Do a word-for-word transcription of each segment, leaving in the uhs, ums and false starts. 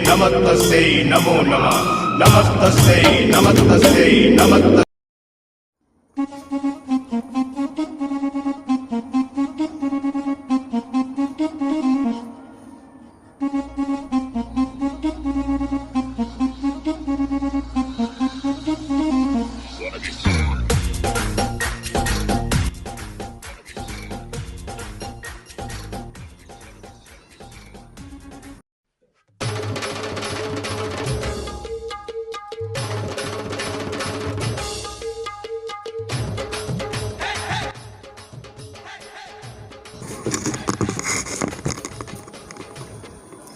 नमस्तस्यै नमो नमः। नमस्तस्यै नमस्तस्यै नमस्त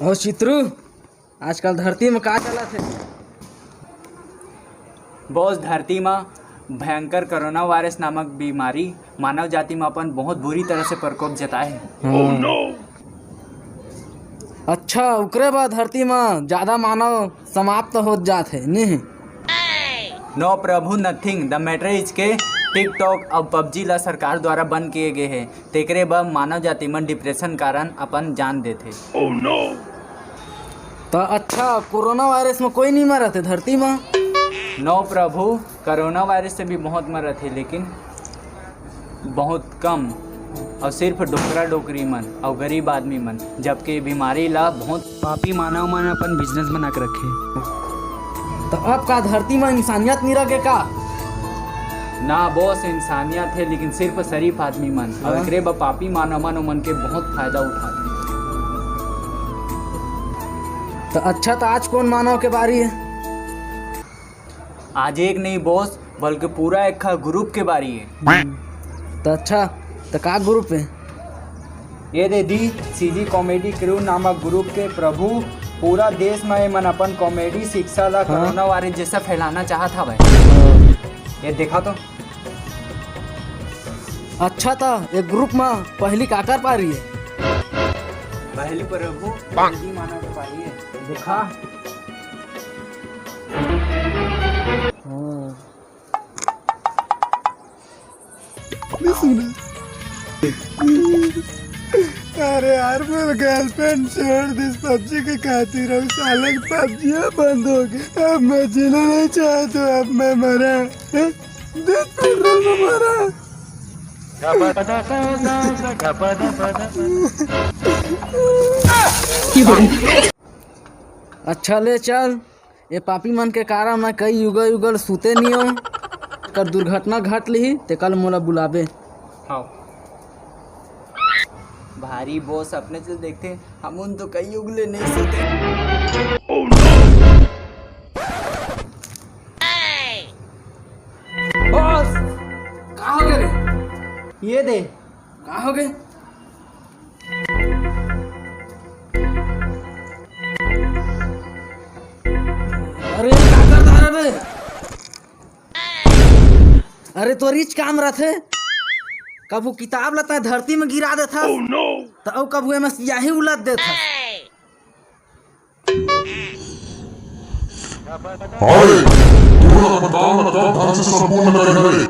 अउ चित्रू, आजकल धरती म का चलत हे? बॉस, धरती म भयंकर कोरोना वायरस नामक बीमारी मानव जाति म अपन बहुत बुरी तरह से प्रकोप जताए हे। हाँ। अच्छा, ओकरे बाद धरती म ज्यादा मानव समाप्त होत जात हे, नहीं? No प्रभु, nothing। The matter is के TikTok अउ PUBG ला सरकार द्वारा बंद किए गए हे, तेकरे बर मानव जाति मन डिप्रेशन कारण अपन जान देथे। त अच्छा, कोरोना वायरस म कोई नहीं मरत हे धरती म? No प्रभु, कोरोना वायरस से भी बहुत मरत हे, लेकिन बहुत कम, अउ सिर्फ डोकरा डोकरी मन अउ गरीब आदमी मन, जबकि ये बीमारी ला बहुत पापी मानव मन अपन बिजनेस बना के रखे। त अब का धरती म इंसानियत नहीं रखे का? ना बॉस, इंसानियत हे, लेकिन सिर्फ शरीफ आदमी मन, अउ हाँ। एकरे बर पापी मानव मन ओमन के बहुत फायदा उठाथे। त अच्छा, त आज कोन मानव के बारी हे? आज एक नहीं बॉस, बल्कि पूरा एक ग्रुप के बारी हे। त अच्छा, त का ग्रुप हे? ये दे दी, CG Comedy Crew नामक ग्रुप के प्रभु पूरा देश म एमन अपन कॉमेडी शिक्षा ला हाँ। कोरोना वायरस जैसा फैलाना चाहत हवय। हाँ। ये देखा तो। अच्छा, त ये ग्रुप म पहली काकर पारी हे? पहली प्रभु, पहली मानव के पारी हे। देखा। हाँ। नहीं सुना। अरे यार, मोर गर्लफ्रेंड छोड़ दिस PUBG के खातिर, अउ साला के PUBG बंद हो गया। अब मैं जीना नहीं चाहता हूँ, अब मैं मरा। हैं? देख पेट्रोल में मरा। अच्छा ले चल, ये पापी मन के कारण मैं कई युगल युगल सुते नियो, कर दुर्घटना घट लिही, ते कल मोला बुलाबे। हाँ। भारी बॉस अपने चल देखते, हम उन तो कई युग ले नहीं सुते। बॉस, का हो गए रे? ये दे। का हो गए? अरे, का करत हस रे? अरे, तोर इच काम रथे। कभू किताब ल तैं धरती में गिरा देथस, त अउ कभू एमा सियाही उलद देथस। अरे, तुमन अपन काम ला कब ढंग से संपूर्ण करे हवे?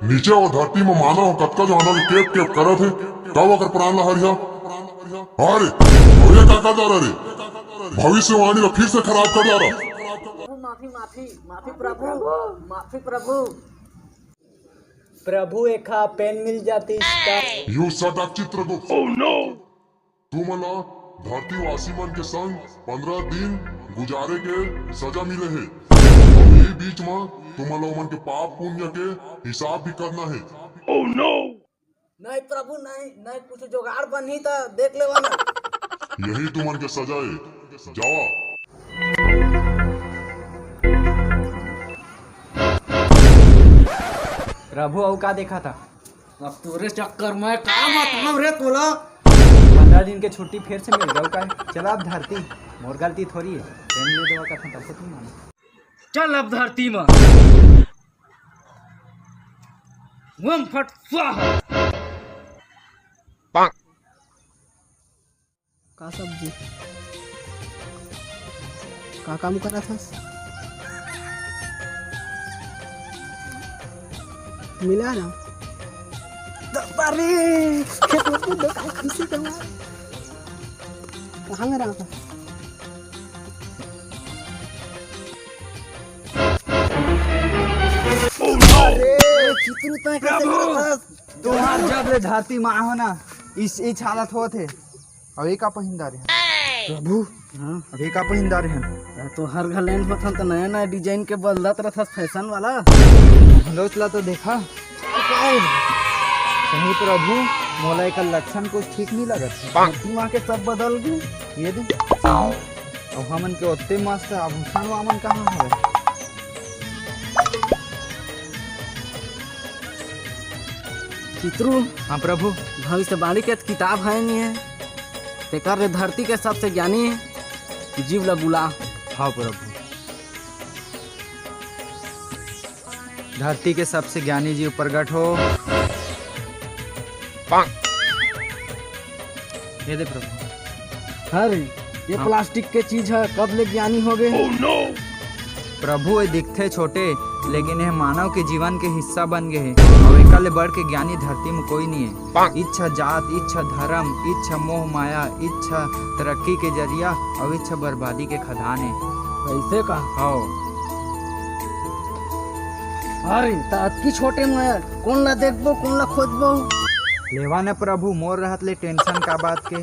नीचे अउ धरती म मानव कतका जानवर केप केप करत हे, कब ओकर प्राण ला हरिहा? अरे, अउ ये का कर डारा रे? भविष्यवाणी ला फिर से खराब कर डारा। माफी, माफी, माफी प्रभु, माफी प्रभु। प्रभु, एखा पेन मिल जातिस त। You shut up, Chitragupta. तुमन ला धरतीवासी मन के संग पंद्रह दिन गुजारे के सजा मिले हे। अउ यही बीच म तुमन ला ओमन के पाप पुण्य के हिसाब भी करना हे। नहीं प्रभु, नहीं, नहीं, कुछ जुगाड़ बनही त देख लेवा ना। यही तुमन के सजा हे, जावा। प्रभु, अउ का देखा था? अब तोरे चक्कर में का बताऊं रे तोला? पंद्रह दिन के छुट्टी फिर से मिल गया का? चला अब धरती, मोर गलती थोड़ी है, पेन ले देवा कथा तब तो तुम मानो। चल अब धरती में। ओम फट स्वाहा। का सब्जी? का काम करत हस? मिला ना। दब्बा रे, खेत में कूद दो, का खुशी के मारे। कहाँ में रहा था? तैं कइसे करत हस? तुंहर जब ले धरती म आए हों ना, इस, इस हालत होत हे। अउ ये का पहिन डारे हन? प्रभु, हाँ? अउ ये का पहिन डारे हन? तो हर घर लेन होत हन, तो नया नया design के बदलत रहत हस, fashion वाला। हमलोच ला तो देखा। सही प्रभु, मोला एकर लक्षण कुछ ठीक नहीं लगत हे। धरती म आके सब बदल गे। ये दे। अउ हमन के ओत्ते मस्त आभूषण वामन कहाँ हवे? चित्रू, हाँ प्रभु। भविष्यवाणी के किताब हे नहीं हे, तेकर ले धरती के सबसे ज्ञानी जीव ला बुला। हाँ प्रभु। धरती के सबसे ज्ञानी जीव प्रगट हो। ये दे प्रभु। अरे, ये हाँ। प्लास्टिक के चीज हे, कब ले ज्ञानी हो गे? प्रभु, ये दिखथे छोटे, लेकिन ये मानव के जीवन के हिस्सा बन गे हे। अउ एकर ले बढ़ के ज्ञानी धरती में कोई नहीं हे। इच्छा जात, इच्छा धर्म, इच्छा मोह माया, इच्छा तरक्की के जरिया, अउ इच्छा बर्बादी के खदान हे। ऐसे का? हाँ। अरे, त अतकी छोटे में कोन ला देखबो, कोन ला खोजबो? लेवा न प्रभु, मोर रहत ले tension का बात के।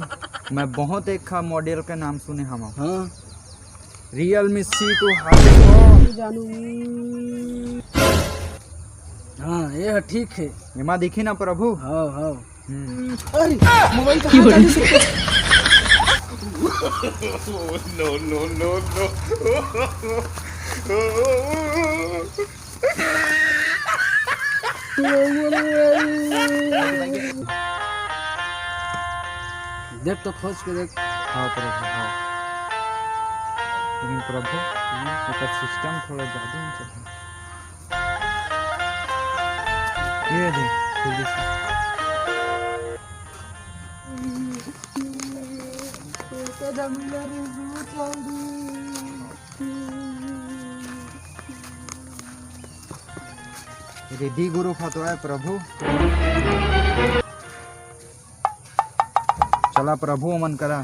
मैं बहुत एक खा model के नाम सुने हवं। हाँ। Realme C two हावे। जानू। हाँ, ये ठीक हे। एमा दिखी ना प्रभु? हाँ, हाँ। हम्म। अरे, मोबाइल कहाँ जाने से? No, no, no, no। देख तो खोज के देख। हाँ प्रभु, हाँ। लेकिन प्रभु, एकर system थोड़ा ज्यादा ही चलता। ये दे, जल्दी से। Ready group हा तो हे प्रभु। चला प्रभु, ओमन करा।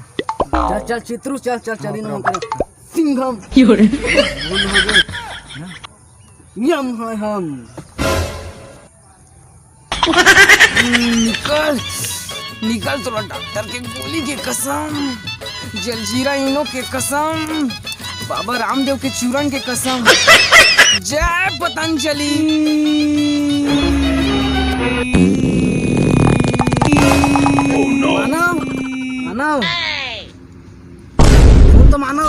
चल, चल, चित्रू, चल, चल, चल, हाँ, इन्हों प्रभु। करा। सिंघम। की हो रे? भूल हो गए। यम है हम। निकल, निकल तोला डॉक्टर के गोली के कसम, जलजीरा इनो के कसम, बाबा रामदेव के चूरन के कसम। जय पतंजलि। मानव, मानव। रुक तो मानव।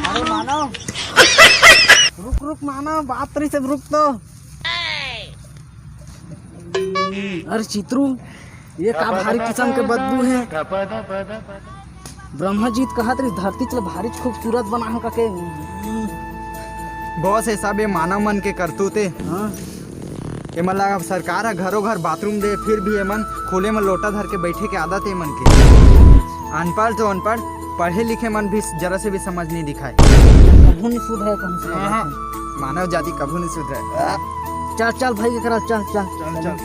अरे मानव। रुक, रुक मानव, बात रही से रुक तो। अरे चित्रू, ये का भारी किसम के बदबू हे? ब्रह्मा जी त कहत रहिस, धरती चल भारी खूबसूरत बना हे कके। बॉस, ये सब ये मानव मन के करतूत हे। हाँ। एमन ला सरकार ह घरो घर बाथरूम दे, फिर भी एमन खुले में लोटा धर के बैठे के आदत हे एमन के। अनपढ़ तो अनपढ़, पढ़े लिखे मन भी जरा से भी समझ नहीं दिखाए। कभू नहीं सुधरे, कभू नहीं सुधरे। हाँ, मानव जाति कभू नहीं सुधरे। चल, चल भाई, एकरा, चल, चल। चल, चल।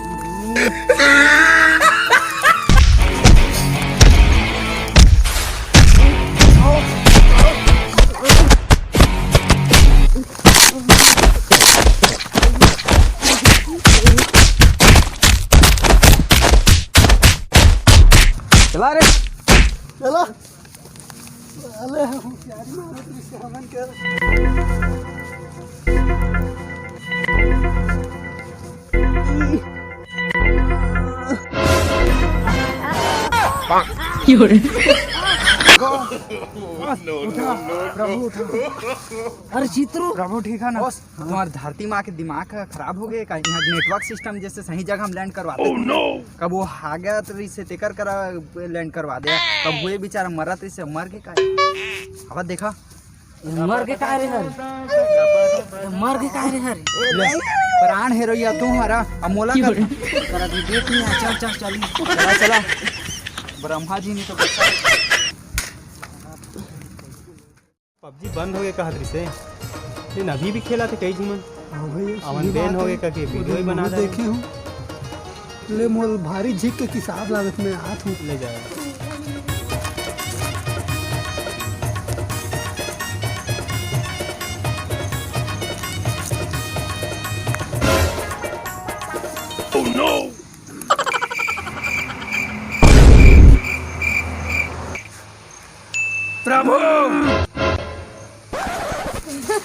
चला रे। चला। साले होशियारी मारत रहिस हमन के। उठा, प्रभु उठा। अरे चित्रू। प्रभु ठीक है ना? बॉस, तुम्हार धरती माँ के दिमाग ह खराब हो गए का? यहाँ network system जैसे सही जगह हम land करवाते हैं। कब वो हागत रही से तेकर करा land करवा दे, कब वो बेचारा मरत रही से मर के का? अब देखा। मर के का रे हर? मर के का रे हर? ले, प्राण हेरोइया तू हरा, अब मोला कर। करा भी देख नहीं, चल, चल, चल। चला, चला। ब्रह्मा जी नहीं तो गुस्सा। पबजी बंद हो गए कहत रिसे, लेकिन अभी भी खेला थे कई झुमन। हाँ भैया, अवन सही ban बात हो गए है। करके video ही बना दे। देखे हूँ। ले मोल भारी झिक के किसाब लागत में आत हूँ। ले जाए।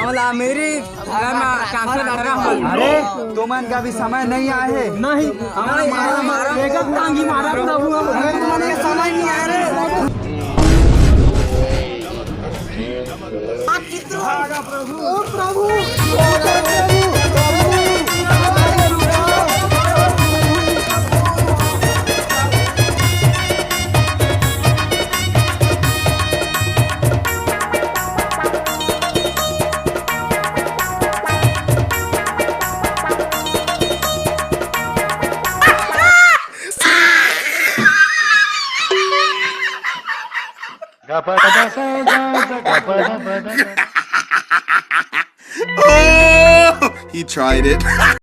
हमला मेरी घर में ट्रांसफर करना हो। अरे, तुमन का भी समय नहीं आए हे। नहीं, हमारा मारा, मारा, मारा। बेगम टांगी मारा, प्रभु, हम अरे, तुमन के समय नहीं आए रे। Oh, he tried it.